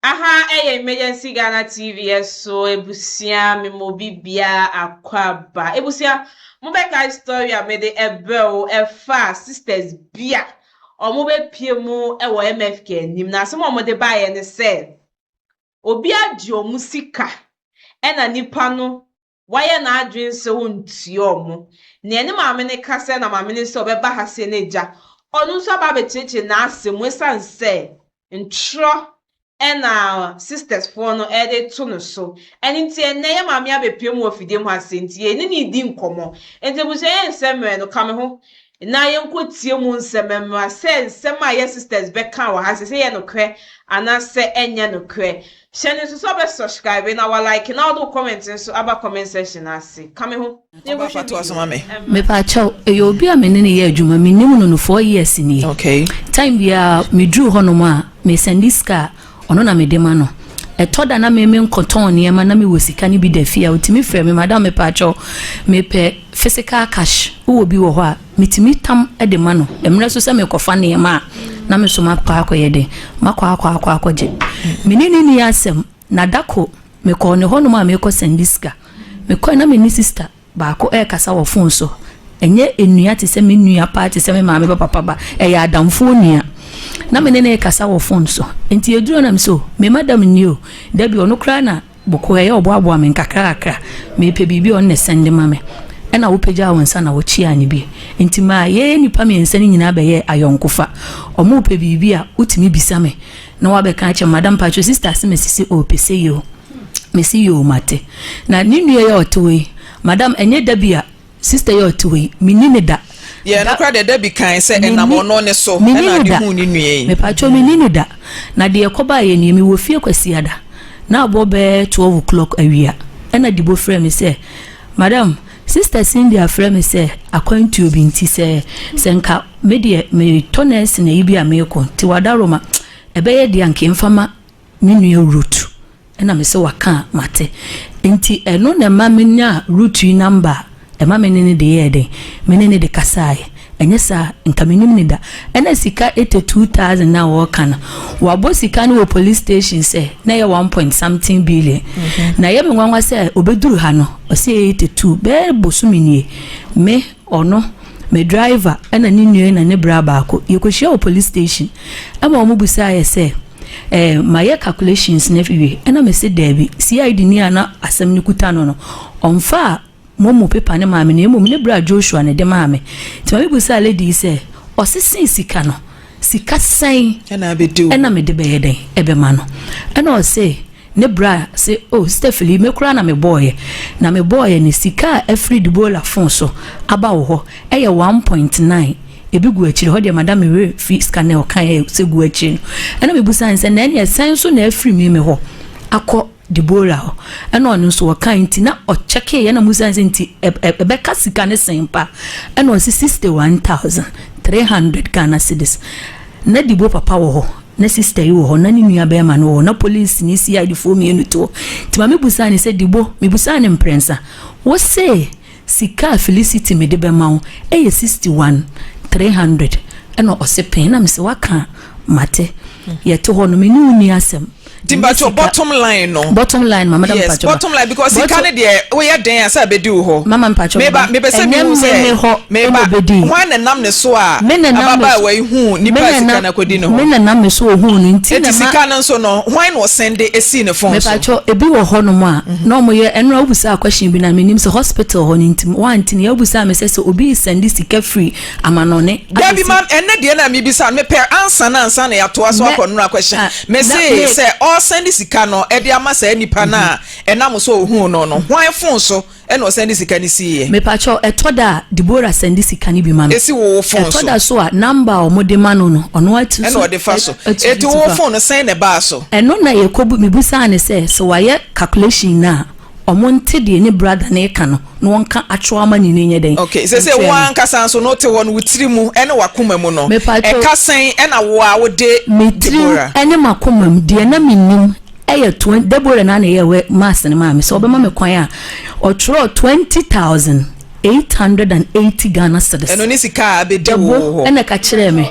Aha ɛyɛ Emergency Ghana TV ɛso ebusua mema obi biara akwaaba. Ebusua mobɛkae story a mede ɛbrɛ wo ɛfa sisters bi a ɔmo bɛpie mu ɛwɔ MFK anim na asɛm a ɔmo de baeɛ ne sɛ obi agye ɔmo sika ɛna nipa no wayɛ n'adwene sɛ ɔntua ɔmo. Nea ne maame ne kasa na maame ne sɛ ɔbɛba ha se n'agya ɔno nso aba abɛkyerɛkyerɛ n'asɛm esiane sɛ ntorɔ ɛna sisters foɔ no ɛde to no so. Ɛno nti ɛnnɛ yɛ maame abɛpie mu wɔ fidie mu ase nti yɛne ne di nkɔmmɔ. Nti abusua yɛ nsɛm mmerɛ no ka me ho na yɛnkɔ tie mu nsɛm mmra sɛ nsɛm a yɛ sisters bɛka wɔ ha sɛ sɛ yɛ nokorɛ anaasɛ ɛnyɛ nokorɛ. Hyɛ no nso sɛ ɔbɛ subscribe na wa like na ɔde wo comment nso aba comment section ase. Ka me ho. Ɔba fa to aso ma me. Mepaakyɛw, ɛyɛ obi a me ne ne yɛ adwuma, menim no 4 years nie. Time biara meduru hɔnom a mesend sika a, ɔno na mede ma no. Ɛtɔ da na meme nkɔtɔn nneɛma na mewɔ sika no bi da fie a, otumi frɛ me, "Madam, mepaakyɛw, mepɛ physical cash, wowɔ bi wɔ hɔ a?" Metumi tam de ma no. Mmerɛ so sɛ mekɔfa nneɛma a na me so makɔ akɔyɛ den, makɔ akɔ akɔgye. Mene ne ni asɛm na dako mekɔɔ ne hɔnom a mekɔ send sika. Mekɔɛ na me ne sister baako ɛrekasa wɔ phone so. Ɛnyɛ enua te sɛ me nua paa te sɛ me maame ba papa ba, ɛyɛ adamfoɔ nua na me ne ne kasa wɔ phone so. Nti eduro na me so me madam ni o, dabi, ɔno koraa na bɔkɔ ɛyɛ ɔboaboa me nkakra kakra, mepɛ biribi a ɔno na send ma me. Ɛna wopagya wo nsa na wɔkyia ne bi. Nti maa yɛyɛ nipa mmiɛnsa no nyinaa bɛyɛ ayɔnkofa. Ɔmo pɛ biribi a wotumi bisa me na wabɛka akyɛ, "Madam patro, sister ase mesisi o pɛ sɛ yi o." Mesi yi o, mate. Na ne nua yɛ ɔte hɔ yi, madam, ɛnyɛ da bi a sister yɛ ɔte hɔ yi menni ne da. Yɛ no kora deɛ, da bi kan sɛ ɛnam ɔno ne so Menni ɛna ne ade da. hu ne nua yi. Mepatwo, menni ne da. Na deɛ ɛkɔbaa yɛ nie, mewɔ fie Kwasiada na abɔ bɛɛ 12 o'clock awia, ɛna Dibo frɛ me sɛ, "Madam, sister Cindy afrɛ me sɛ akwantuo bi nti sɛ nka me deɛ metɔ nɛɛse na yi bi a meekɔ nti wadaroma ɛbɛyɛ deɛ anka mfama me nua Ruth." Ɛna me sɛ waka a mate. Nti ɛno na ɛma menya Ruth yi number a ɛma me ne ne de yɛɛ den, me ne ne de kasaeɛ. Ɛnyɛ saa nka menim ne da. Ɛna sika 82,000 na wɔɔka no, wabɔ sika no wɔ police station sɛ na ɛyɛ one point something billion. Na ɛyɛ me nwanwa sɛ obɛduru ha no ɔsɛ 82. Bɛɛ bosome nie, me ɔno me driver ɛna ne nua na ne bra baako yɛkɔhyia wɔ police station ɛma wɔn busaa yɛ sɛ mayɛ calculations na wie. Ɛna me sɛ daabi, CID ni a na asɛm no kuta no ɔmfa a momo paper ne maame na mmom ne bra Joshua ne de maame. Nti maame busaa lady yi sɛ ɔsesen sika no, sika sɛn ɛna abɛdi wo? Ɛna mede bɛyɛ dɛn ɛbɛma no? Ɛna ɔse ne bra sɛ, "Oh, Stephanie, me koraa na mebɔɔyɛ na mebɔɔyɛ ne sika a ɛfiri Debola phone so aba wɔ hɔ ɛyɛ 1.9, ebi gu akyire hɔ deɛ." Madam, werɛ fi sika na ɔka yɛ sɛ gu akyire no. Ɛna mebusa ne sɛ na ɛneɛ sɛn so na ɛfiri mi hɔ akɔ Debora hɔ? Ɛna ɔno nso ɔka nti na ɔkyɛkee. Ɛna musa ne sɛ nti ɛbɛka sika ne sɛn pa? Ɛna ɔsi 61,300 Ghana cedis. Na Dibo papa wɔ hɔ, na sister yi wɔ hɔ, na ne nua bɛrima no wɔ hɔ, na police ne CID foɔ mmienu to hɔ. Nti maame busa ne sɛ, "Dibo," mebusa ne mprɛnsa, "wose sika a Felicity mede bɛma wo ɛyɛ 61 300?" Ɛna ɔse pɛn. Na mesɛ waka mate. Yɛte hɔ no, me ne wo ni asɛm. Nti mpatwo, bottom line no. Bottom line, mama dam. Yes, bottom line, because sika ne deɛ woyɛ den a sɛ abɛdi wo hɔ. Mama, mpatwo. Meba mebɛ sɛ ɛnyɛ mehu me sɛ hɔ meba ɛna obɛdi. Hwan na nam ne so a Me na nam me so. Ababaawa yi hu nipa a sika no akɔdi ne me hɔ? na nam me so ohun no nti na eti ma sika no nso no, hwan na ɔsend de esi ne phone so? Mepatwɔ, ebi wɔ hɔnom a na ɔmo yɛ ɛnura wobusa question bi na menim sɛ hospital hɔ no nti wanti ne yɛbusa me sɛ obi send sika firi amanɔne Dabi. Abɛsi- Ma ɛnɛ deɛ na mebisa no, mepɛ ansa na ansa na yɛatoa so akɔ nnora question. Ah, Me se sɛ ɔsend sika no ɛde ama saa nipa no a ɛnam so ohun no, hwan phone so ɛna ɔsend sika no siiɛ? Mepatwɔ, ɛtɔ da a Deborah send sika no bi ma no. Esi wo phone so? Ɛtɔ da so a number a ɔmo de ma no, ɔno atu ɛna so ɔde fa so. Eti atu wo fa. phone no sɛn na ɛbaa so? Ɛno na yɛkɔ mebusaa ne sɛ wayɛ calculation na ɔmo nte deɛ ne brother ne ka no na wɔnka atwerɛ ama ne ne nyɛ dɛn. Okay, sɛ nkyerɛ wo no. ankasa nso no wote hɔ no, wo tiri mu ɛne wakoma mu no, Mepatwo- ɛka sɛn ɛna wo a wode Me tirim Deborah? ɛne makoma mu deɛ na menim ɛyɛ 20. Deborah na ɛyɛ wɛ maas ne maame sɛ ɔbɛma me kwan a ɔtwerɛ 20,000. 880 Ghana cedis. Ɛno ne sika a abɛdi wo Dɛbo hɔ. ɛna ɛka kyerɛɛ me.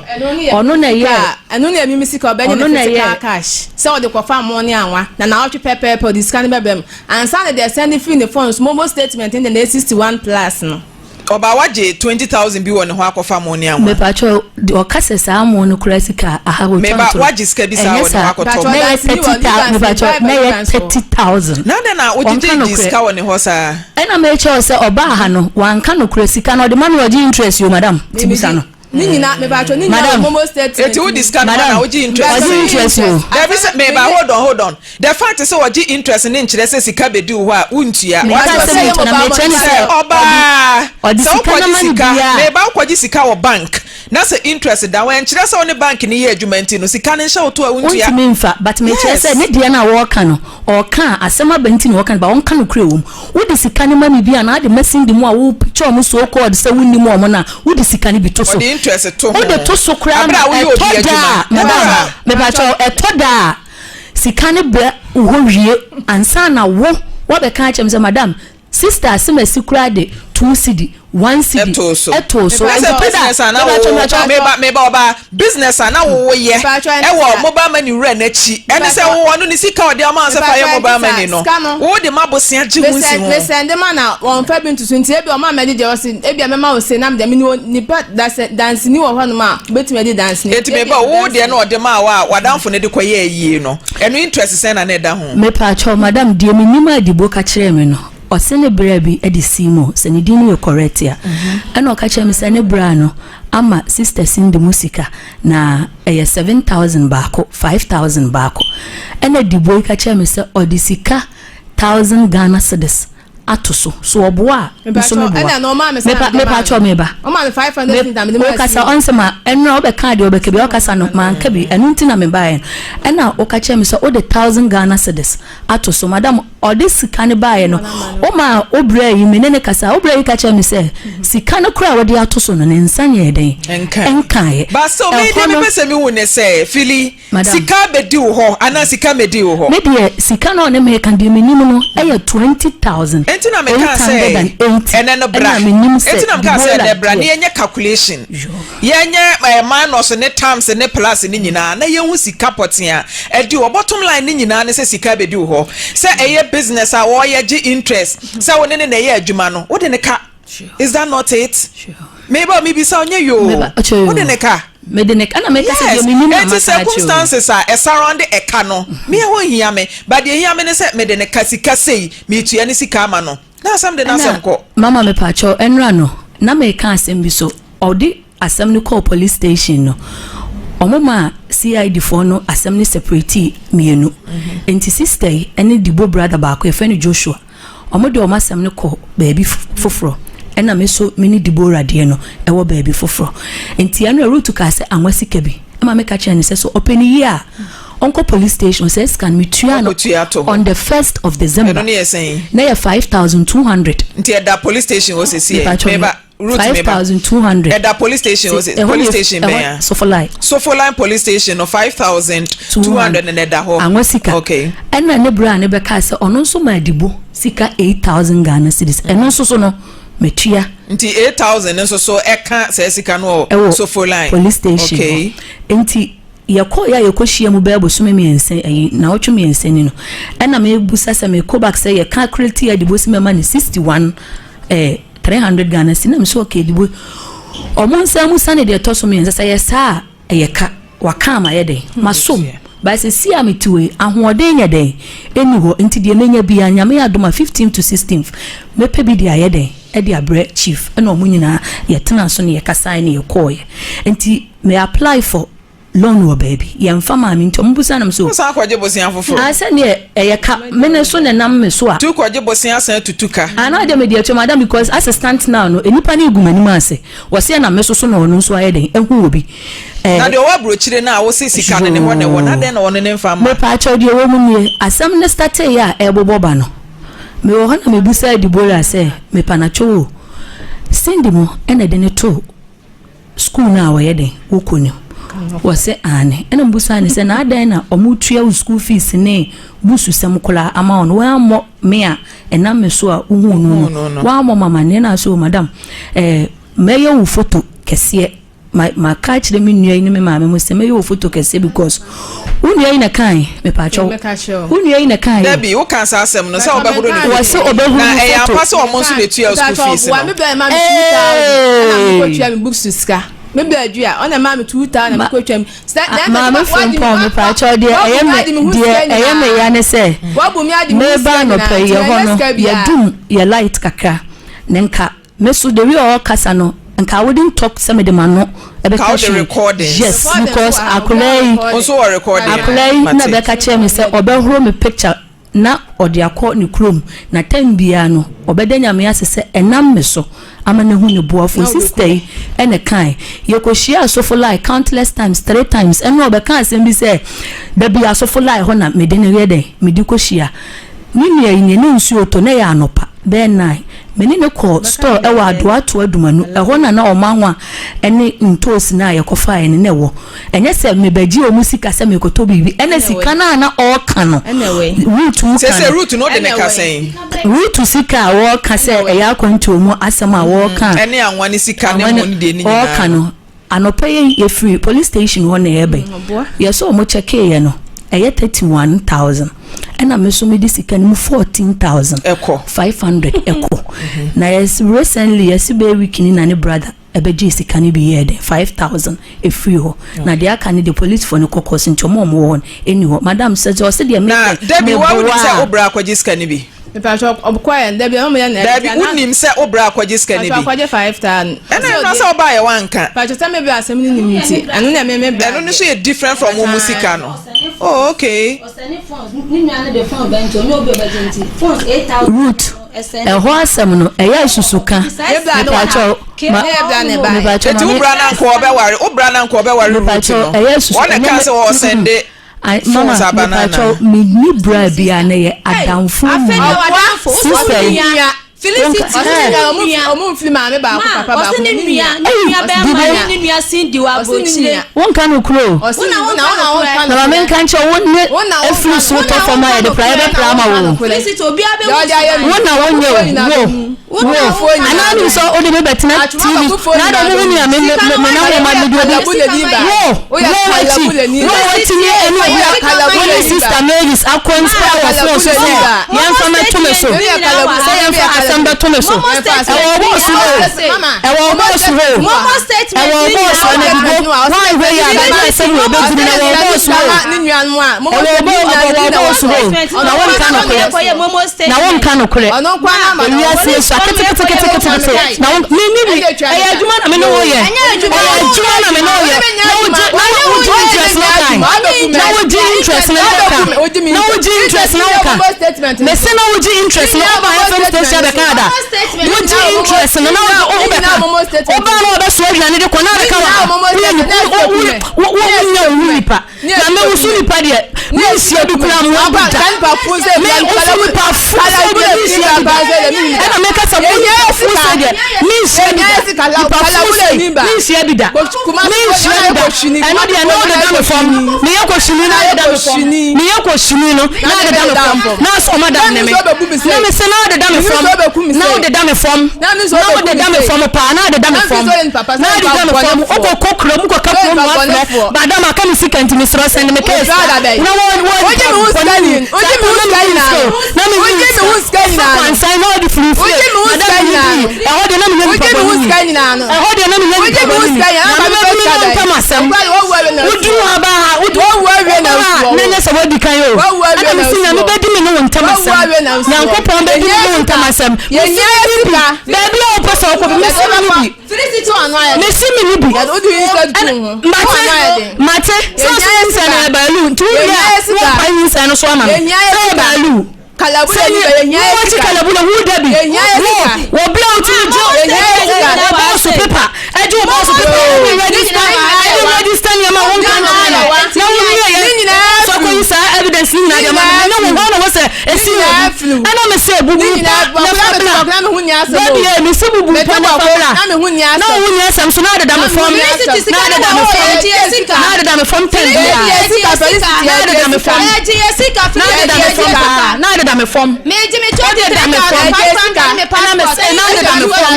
Ɔno na ɛyɛɛ. Ɛno ne ɛmi mi sika ɔbɛgye Ɔno ne na physical ɛyɛɛ. cash sɛ ɔde kɔfa mo ne anwa na naawɔtwe pɛpɛɛpɛ ɔde sika no bɛbrɛ mu ansa na deɛ sɛnde firi ne phone so momo statement ne deɛ na ɛyɛ 61 plus no. Ɔbaa wagye 20,000 bi wɔ ne hɔ akɔfa mo ne anwa. Mepakyɛw, de ɔka sɛ saa mo no kura sika a, aha wɔtwa Meba ntoro. wagye sika bi saa Ɛnyɛ wɔ ne hɔ saa. akɔtɔ Mepakyɛw, mo. Mɛyɛ danseni wɔ 30,000, Liban, mepakyɛw, Liban, mɛyɛ Liban so. 30,000. Na adɛn na Ɔnka wogyegye nokorɛ. sika wɔ ne hɔ saa? Ɛna mekyerɛ wo sɛ ɔbaa ha no, wanka nokorɛ. Sika no ɔde ma no ɔgye interest o, madam, ti busa no. Ne nyinaa mepakyɛw ne nyinaa Madam. wɔ momo statement. Eti wodi sika no ma na Madam, wogye interest. ɔgye interest o. Dabi sɛ meba, hold on, hold on. The fact sɛ wɔgye interest ne nkyerɛ sɛ sika bɛdi wo hɔ a wontua. Meka Wate sɛ aseɛ? mekyerɛ na mekyerɛ ne Sɛ sɛ ɔbaa ɔde sɛ sika no wokɔgye ma no sika biara. meba wokɔgye sika wɔ bank na sɛ interest da hɔ, ɛnkyerɛ sɛ wo ne bank ne yɛ adwuma nti no sika no nhyɛ wo to a wontua. Wontumi nfa, but mekyerɛ sɛ ne deɛ no a wɔreka no, ɔreka a asɛm aba nti na ɔreka no, but ɔnka nokorɛ wɔ mu. Wode sika no ma me bi a na ade mɛsen di mu a wo picture ɔmo so called sɛ wonnim ɔmo no a, wode sika no bi to so. Ɔde interest to ho. Wode to so koraa Abere ma a woyɛ obi ɛtɔ da adwuma. a, madam, mepakyɛw, ɛtɔ da a sika no brɛ wo hɔ wie ansa na wo woabɛka akyerɛ me sɛ madam, sister asemasi koraa de 2 cedi, 1 cedi Ɛtoo so. ɛtoo so. Na sɛ Nti da business a na mepakyɛw wo mepakyɛw meba meba ɔbaa business a na wo yɛ Mepakyɛw, ɛne ɛwɔ saa. mobile money wura n'akyi ɛne sɛ Mepakyɛw. wo ɔno ne sika a ɔde ama wo sɛ fa yɛ Mepakyɛw, mobile ɛne money saa, no sika no. wo de ma bosea gye ho nsi ho. Mesɛnde ma na wɔmfa bi nto so nti ebi ɔma mɛde deɛ ɔse ebi a mɛma wo se nam deɛ mene nipa dasɛ danseni wɔ hɔnom a wobɛtumi adi danseni. Eti meba wo deɛ na ɔde maa wo a w'adamfo no de kɔyɛɛ ayie no ɛno interest sɛn na na ɛda ho? Mepakyɛw madam, deɛ menim a Adibo ka kyerɛɛ me no, ɔse ne bra bi de Seymour, sɛ ne din no yɛ correct a, ɛna ɔka kyerɛɛ me sɛ ne bra no ama sister Cindy mu sika na ɛyɛ 7000 baako, 5000 baako. Ɛna Adibo yi ka kyerɛɛ me sɛ ɔde sika 1000 Ghana cedis ato so, so ɔboa a nso meboa. Mepa mepakyɛw meba. Me wokasa ɔnsɛ ma ɛnora wobɛka deɛ wobɛka bi ɔkasa no manka bi ɛno nti na mebaeɛ no ɛna woka kyerɛ me sɛ wode 1000 Ghana cedis ato so. Madam, ɔde sika no baeɛ no woma wo brɛ yi me ne ne kasa wo brɛ yi ka kyerɛ me sɛ sika no koraa a wɔde ato so no ne nsa nyɛɛ dɛn ɛnkaeɛ. But still me Ɛhɔ deɛ no mepɛ sɛ mehu ne sɛ Fili Madam. sika bɛdi wo hɔ anaa sika mmɛdi wo hɔ? Me deɛ sika no a ɔne me reka deɛ menim no ɛyɛ 20,880 Enti na mekaa sɛ ɛnɛ no bra. ɛna menim sɛ Enti na mekaa sɛ Deborah ɛnɛ bra na deɛ yɛnyɛ calculation. Yɛnyɛ eh, minus ne times ne plus ne nyinaa na yɛhu sika pɔtee a ɛdi hɔ. Bottom line ne nyinaa ne sɛ sika bɛdi wo hɔ. Sɛ ɛyɛ business a wɔyɛ gye interest, sɛ wo ne ne na ɛyɛ adwuma no, wode ne ka. Is that not it? Meba mebisa ɔnyɛ yoo. Wode ne ka. Mede ne ka na meka sɛ Yes, deɛ menim na enti maka akyerɛ wo. circumstances a ɛsurround ɛka no, me ɛhɔ nhia me, but deɛ ehia me ne sɛ mede ne ka sika sei, metua ne sika ama no. Na asɛm de n'asɛm Ɛna kɔ. mama mepakyɛw ɛnora no na meka asɛm bi so ɔde asɛm no kɔɔ police station no ɔmo maa CID foɔ no asɛm no separate mmienu nti sister yi ɛne Dibo brother baako yɛfrɛ no Joshua ɔmo de ɔmo asɛm no kɔ baabi foforɔ ɛna me so me ne Deborah deɛ no ɛwɔ baabi foforɔ nti ɛno Ruth kaa sɛ anwa sika bi ɛma meka kyerɛ no sɛ so ɔpɛ ne yie a ɔnkɔ police station sɛ sika no metua no Ɔkɔtua to hɔ. on the 1st of December. Ɛno ne yɛ sɛn? Na yɛ 5,200. Nti ɛda police station hɔ sisi ɛ? Mepakyɛw, Meba Ruth five meba. thousand two hundred. Ɛda police station hɔ sisi police station bɛn a? Sofoline. Sofoline police station no 5,200 na ɛda hɔ. Anwa sika. Ɛna ne bere a ne bɛka sɛ ɔno nso ma Adibo sika 8,000 Ghana cedis ɛno nso so no metua. Nti 8,000 nso so ɛka saa sika no wɔ ɛwɔ Sofoline police station hɔ. Nti yɛkɔ yɛ a yɛkɔ hyia mu bɛyɛ bosome 3 ɛyi naawɔtwe 3 ni no ɛna mebusa sɛ mekɔ back sɛ yɛ calculate yɛ Adibo si mɛma ne 61 300 Ghana cedis na me so okay Adibo ɔmo nsa mu sane deɛ ɛtɔ so 3 sɛ yɛ saa a ɛyɛ ka waka ama yɛ dɛn masom baasi si a mete wei ahoɔden yɛ dɛn ɛni hɔ nti deɛ menya bia Nyame yɛ adom a 15 to 16 mɛpɛ bi de ayɛ dɛn ɛde abrɛ chief. Ɛna ɔmo nyinaa yɛtena so ne yɛkasae ne yɛkɔɔyɛ nti me apply for loan wɔ baabi yɛmfa maame nti ɔmo busa nam so. Wosan akɔgye bosea foforɔ? Ah, sɛneɛ ɛyɛ ka mene so ne nam me so a. Tu kɔgye bosea san tutu ka. Ana deɛ mede atua madam because as it stand now no nipa no egu m'anim ase wɔsɛ na me so so na ɔno nso ayɛ den ehu wɔ bi. Na deɛ ɔwɔ aburokyire no a wose sika no ne hɔ na ɛwɔ no adɛn na ɔno ne mfa mma? Mepaakyɛw deɛ ɛwɔ mu nie, asɛm no startee a ɛrebobɔ ba no mewɔ hɔ na mebusaa Deborah sɛ mepanatwo o Cindy mo ɛna ɛde ne too school no a wɔyɛ den wokɔ no. Wɔse aane. Ɛna mebusaa no sɛ na adɛn na wɔtua wo school fees ne bususɛm koraa ama wo no woammɔ me a ɛnam me so a wohuu no no woammɔ me amanneɛ na ɔse o madam eh, mɛyɛ wo foto kɛseɛ ma maka akyerɛ me nua yi ne me maame mo sɛ mɛyɛ wo foto kɛseɛ because wo nua yi na kae mepaakyɛw wo nua yi na kae Dabi, woka saa asɛm no sɛ wobɛhoro ne wɔ sɛ foto. ɔbɛhoro Na ne ɛyɛ foto ampa sɛ ɔmo nso na etua wo school fees no? Me bɛɛ ma me 2000 ɛna mekɔtua me books sika. Me bɛɛ dua ɔna ma me 2000 na mekɔtua me. Maame Frimpong mepaakyɛw deɛ ɛyɛ me deɛ ɛyɛ me ya ne sɛ meba anɔpa yi ɛhɔ no yɛdum yɛ light kakra na nka me so the way ɔɔkasa no nka I wouldn't talk sɛ mede m'ano ɛbɛka hwee yes because akwadaa yi akwadaa yi na bɛka kyerɛ me sɛ ɔbɛhoro me picture na ɔde akɔ ne kurom, na tɛm biara no ɔbɛda Nyame ase sɛ ɛnam me so ama no ahu ne boafo. Sister yi na ɛkae. Yɛkɔhyiaa Asofo Lai countless times, three times, ɛno ɔbɛkaa asɛm bi sɛ, da bi Asofo Lai hɔ na mede no yɛ dɛn? Mede kɔhyia. Me nua yi, nea na nsuo retɔ, na ɛyɛ anɔpa bɛyɛ nine, me ne no kɔɔ store ɛwɔ Adoato Adumanu, ɛhɔ na na wɔn anwa ne ntoosi no a yɛkɔfaeɛ no na ɛwɔ. Ɛnyɛ sɛ mebɛgye wɔn sika sɛ merekɔtɔ biribi, ɛna sika no a na ɔreka no, Ruth ka Sese no. Ruth no wode ne ka sɛn? Ruth sika a wɔreka sɛ ɛyɛ akwantuo mu asɛm a wɔreka. Ɛne anwa ne sika ne mo ne deɛ ne nyinaa. Ɔreka no, anɔpa yi yɛfiri police station hɔ na yɛreba yi, yɛsɛ wɔn kyɛkeeɛ no, ɛyɛ 31,000 ɛna me nso mede sika no mu 14,500 ɛkɔ. Na yɛs recently yɛse bɛyɛ week ni na ne brother ɛbɛgyee sika no bi yɛɛ dɛn 5000 ɛfiri hɔ na deɛ aka no deɛ policefoɔ no kɔ kɔs nti ɔmo a ɔmo wɔ hɔ no ɛnni hɔ madam sɛ sɛ ɔse deɛ Na meyɛ Debbie wa wonim sɛ meboa wo bra akɔgye sika no bi? Mepatwɔ ɔkɔɛ dabi ɔmo yɛ na Dabi wonim sɛ wo bra akɔgye sika no Patwɔ bi? akɔgye 5000. Ɛna ɛno sɛ ɔbaa yɛ wanka. Patwɔ sɛ me bra asɛm no nim nti ɛno na me me bra. Ɛno no so yɛ different from wo mu sika no. Oh okay. Ruth Ɛhɔ asɛm no, ɛyɛ asusuka. Mepakyɛw, ma, mepakyɛw, Eti wo maame. bra na nka ɔbɛware, wo bra na nka ɔbɛware Ruth Mepakyɛw, no. ɛyɛ asusu. Wɔn na Ɛnyɛ ɛka me, sɛ ɔsɛnde mm, mama, phones aba no mepakyɛw, anaa? menni bra biara na ɛyɛ adamfo nua. Sister yi. Felicity ɔmo nfiri maame baako papa baako ne nua ne nua bɛrima ne ne nua Cindy wɔ aburokyire. Wonka no kuro o. Na maame nka nkyɛn wo ne efiri soro tɔ fam a yɛde pra yɛbɛpra ama wo. Felicity obiara bɛ wu Wo na wonyɛ o wo wo anaa nim sɛ wode me bɛtena TV na adɛ ɔmo hu me a me me me na wɔn ma me de obi wo wo wakyi wo wakyi ne ɛne obi a wo ne sister Mavis akɔ inspire wɔ phone so sɛ yɛmfa mɛto me so sɛ yɛmfa asɛm bɛto me so ɛwɔ ɔbɔɔ so hɔ ɛwɔ ɔbɔɔ so hɔ ɛwɔ ɔbɔɔ so ɛna bibo wɔn ahwɛ yɛ abɛgye asɛm wɔ ɛbɛduru na ɛwɔ ɔbɔɔ so hɔ ɛwɔ ɔbɔɔ ɛwɔ ɔbɔɔ so hɔ na wɔnka nokorɛ na wɔnka nokorɛ ewiase esua keteketeketekete na wɔn mi ni bi ɛyɛ adwuma na me ne wo yɛ ɛyɛ adwuma na me ne wo yɛ na wogye na wogye interest na kan na wogye interest na woka na wogye interest na woka mese na wogye interest na woba fm station bɛka ada wogye interest no na wobɛka wobaa na wɔbɛsoa aduane de kɔ na abɛka wɔ ha woyɛ wonyɛ wo ho nipa Na me wusu nipa deɛ menhyia bi koraa mmoa bi da me wusu nipa fo sɛ deɛ menhyia bi da ɛna meka sɛ wo nipa fo sɛ deɛ menhyia bi da nipa fo sɛ menhyia bi da menhyia bi da ɛno deɛ na ɔdeda me fam meyɛ kɔhyini na adeda me fam meyɛ kɔhyini no na adeda me fam na asɔ ɔma dam ne me na me sɛ na adeda me fam na ɔdeda me fam na ɔdeda me fam paa na adeda me fam na adeda me fam wokɔkɔ kurom wokɔka kurom afrɛ Madam aka me sika nti mesrɛ send me cash na wɔ wɔ nipa bɔne ni saa ta na me nim sika o na me nim sika ɔfa kwansan na ɔde firi fie madam me ni bi ɛhɔ deɛ na me nyɛ nipa bɔne ni ɛhɔ deɛ na me nyɛ nipa bɔne ni na me bɛ me nyɛ ntam asɛm woduru ha ba ha woduru ha na nyɛ sɛ wadi kan o ɛna me si nyame bɛdi me ne wo ntam asɛm nyankopɔn bɛdi me ne wo ntam asɛm me si me ni bi baabi a wopɛ sɛ wokɔ bi me si me ni bi Mesi me ni bi. Mate, mate. Sɛ ɔsɛ nyinsɛn no yɛ baalu nti wo wie a wɔmpa nyinsɛn no so ama me. Sɛ yɛ baalu. Sɛ nyi wo ti kalabu na hu dabi. Wo wɔ bi a wotumi gye wo bɔɔso pepa ɛgye wo bɔɔso pepa ɛde register ɛde register nneɛma wo nka nkyerɛ no na wo wie yɛ sɛ kɔyi saa evidence ne nyinaa deɛ ma me ne wo hɔ na wɔ sɛ esi wɔ mu ɛna mese. sɛ bubu mpa na fa bra. Dabi ee, mese bubu mpa na fa bra. Na wo nni asɛm so na adeda me fam. Na adeda me fam. Na adeda me fam tɛn biara. Na adeda me fam. Na adeda me fam paa. Na adeda me fam. Wodeda me fam. Ɛna mese na adeda me fam.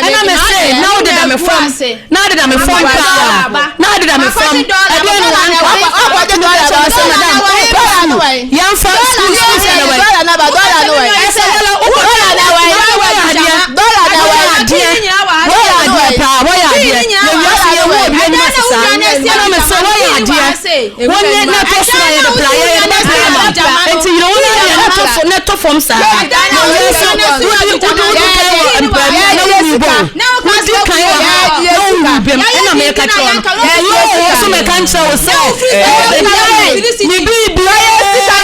Ɛna mese na wodeda me fam. Na adeda me fam paa. Na adeda me fam. Ɛdeɛn na wanka? Wotumi ka kyerɛ me sɛ madam wopɛ sukuu. Yɛmfa sukuu sukuu sɛ na wai. Ɛsɛ wala wokɔ maame wɔyɛ adeɛ. Wɔyɛ adeɛ. Wɔyɛ adeɛ paa. Wɔyɛ adeɛ. Na wiase yɛn hu obi anim ase saa. Ɛna me sɛ wɔyɛ adeɛ. Wonye na ɛtɔ soro a yɛde pra yɛ yɛde bɛpra ama wo. Enti yere wo nan deɛ na tɔ fam na tɔ fam saa. Na wiase wodi wodi wodi kan wɔ mpaemu a na wonni bɔ o. Wodi kan wɔ ha na wonwu bem ɛna meka kyerɛ wo no. Ɛnyɛ wo so mɛka nkyerɛ wo sɛ ne biribiara wuyɛ.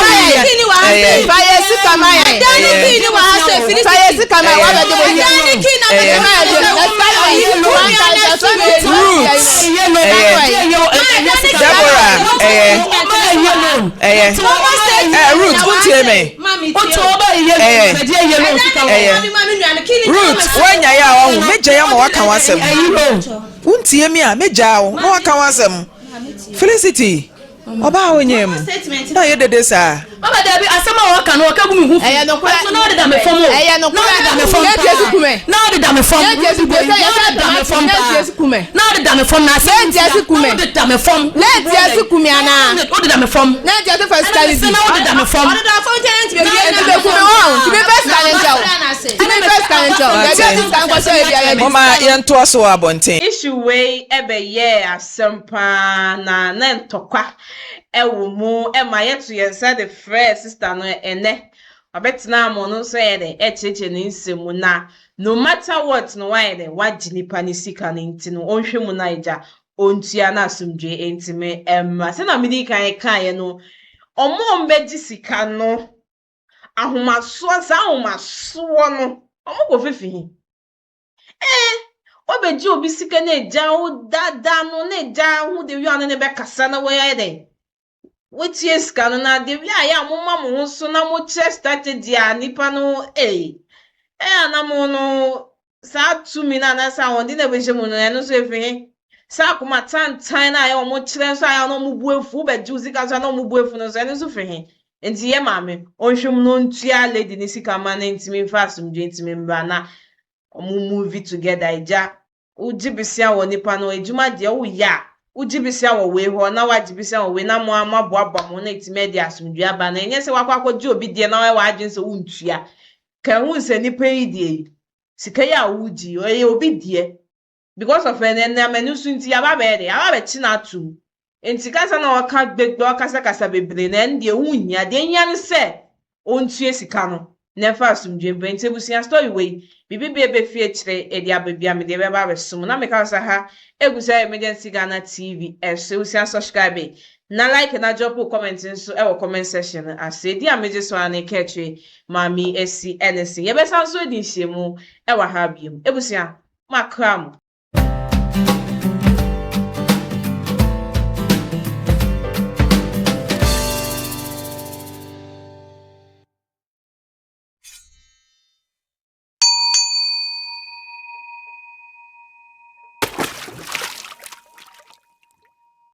Deborah ɛyɛ ɛyɛ ɛ Ruth wontie me ɛyɛ ɛyɛ Ruth woanya yɛ a wahu mɛgya yɛ ama waka w'asɛm wontie me a mɛgyaa wo na waka w'asɛm Felicity Ɔbaa a ɔnyɛɛ mu na ɔyɛ dede saa. Mama dabi asɛm a ɔka no ɔka gu me ho fi. Ɛyɛ nokorɛ. Ɛso na ɔdeda me fam o. Ɛyɛ nokorɛ. Na ɔdeda me fam Yɛn paa. Jesu kumɛ. Na ɔdeda me fam. Yɛn Jesu kumɛ. Na ɔdeda me fam Yɛn paa. Jesu kumɛ. Na ɔdeda me fam na asɛm Yɛn Jesu kumɛ. Na ɔdeda me fam. Yɛn Jesu kumɛ anaa. Ɔdeda me fam. Yɛn Jesu fɛ sika Ɛna ni me di. se na ɔdeda me fam. Ɔdeda fam nti ɛna ntumi Nti bɛ kumɛ wɔn. Nti bɛ fɛ sika ni nkyɛw. Nti bɛ fɛ sika ni nkyɛw. Yɛ Jesu sika nkɔhyɛ ebi ayɛ bi. Momma yɛntoa so wɔ abɔnten. Issue wei bɛyɛɛ asɛm paa na na ntɔkwa wɔ mu ma yɛto yɛn nsa de frɛɛ sister no ɛnɛ wabɛtena ama ɔno nso ayɛ dɛn ɛrekyerɛkyerɛ ne nsɛm mu na no matter what no wayɛ dɛn wagye nipa ne sika no nti no ɔnhwɛ mu na agya ɔntua na asomdwoe ntumi mmra. Sɛnea medi kan kaeɛ no wɔn a wɔbɛgye sika no ahomasoɔ saa ahomasoɔ no wɔkɔ fifi he? Ɛɛ, wabɛgye obi sika na agya wo daadaa no na agya ho de wia no ne bɛkasa na wɔayɛ dɛn? Woatua sika no na de wia yɛ a moma mo ho so na mokyerɛ strategy a nipa no ee ɛyɛ a na mo no saa tumi no anaasɛ ahoɔden na ɛbɛhyɛ mu no ɛno nso ɛfiri he? Saa akoma tantan no a ɛyɛ wɔn kyerɛ nso a ɛyɛ a na wɔn bu afu wobɛgye wo sika nso a na wɔn bu afu no nso ɛno nso firi he? Nti yɛ maame ɔnhwɛ mu na ɔntua lady ne sika ma no ntumi mfa asomdwoe ntumi mbra na ɔmo move together agya wogye besia wɔ nipa no adwuma deɛ woyɛ a wogye besia wɔ wei hɔ na wagye besia wɔ wei na mo a moaboaboa mo ho na ɛtumi adi asomdwoe aba na ɛnyɛ sɛ wakɔ akɔgye obi deɛ na wayɛ w'adwene sɛ wontua ka hu sɛ nipa yi deɛ yi sika yi a wogye yi ɔyɛ obi deɛ because of ɛnɛ nneɛma no so nti yaba abɛyɛ dɛ yaba abɛkye no atom nti kasa na ɔka gbegbe ɔkasakasa bebree na ɛno deɛ ɛho nhia deɛ ehia ne sɛ ɔntua sika no na ɛmfa asomdwe mbrɛ nti abusua story wei biribi bi ɛbɛfi akyire ɛde aba bia mede ɛbɛba abɛsom na meka sɛ ha egu sɛ Emergency Ghana TV ɛso abusua subscribe na like na drop comment nso ɛwɔ comment section no ase edi a megye so ara ne ka akyire maame esi ɛne se yɛbɛsan so adi nhyiamu ɛwɔ ha biom abusua makra mo.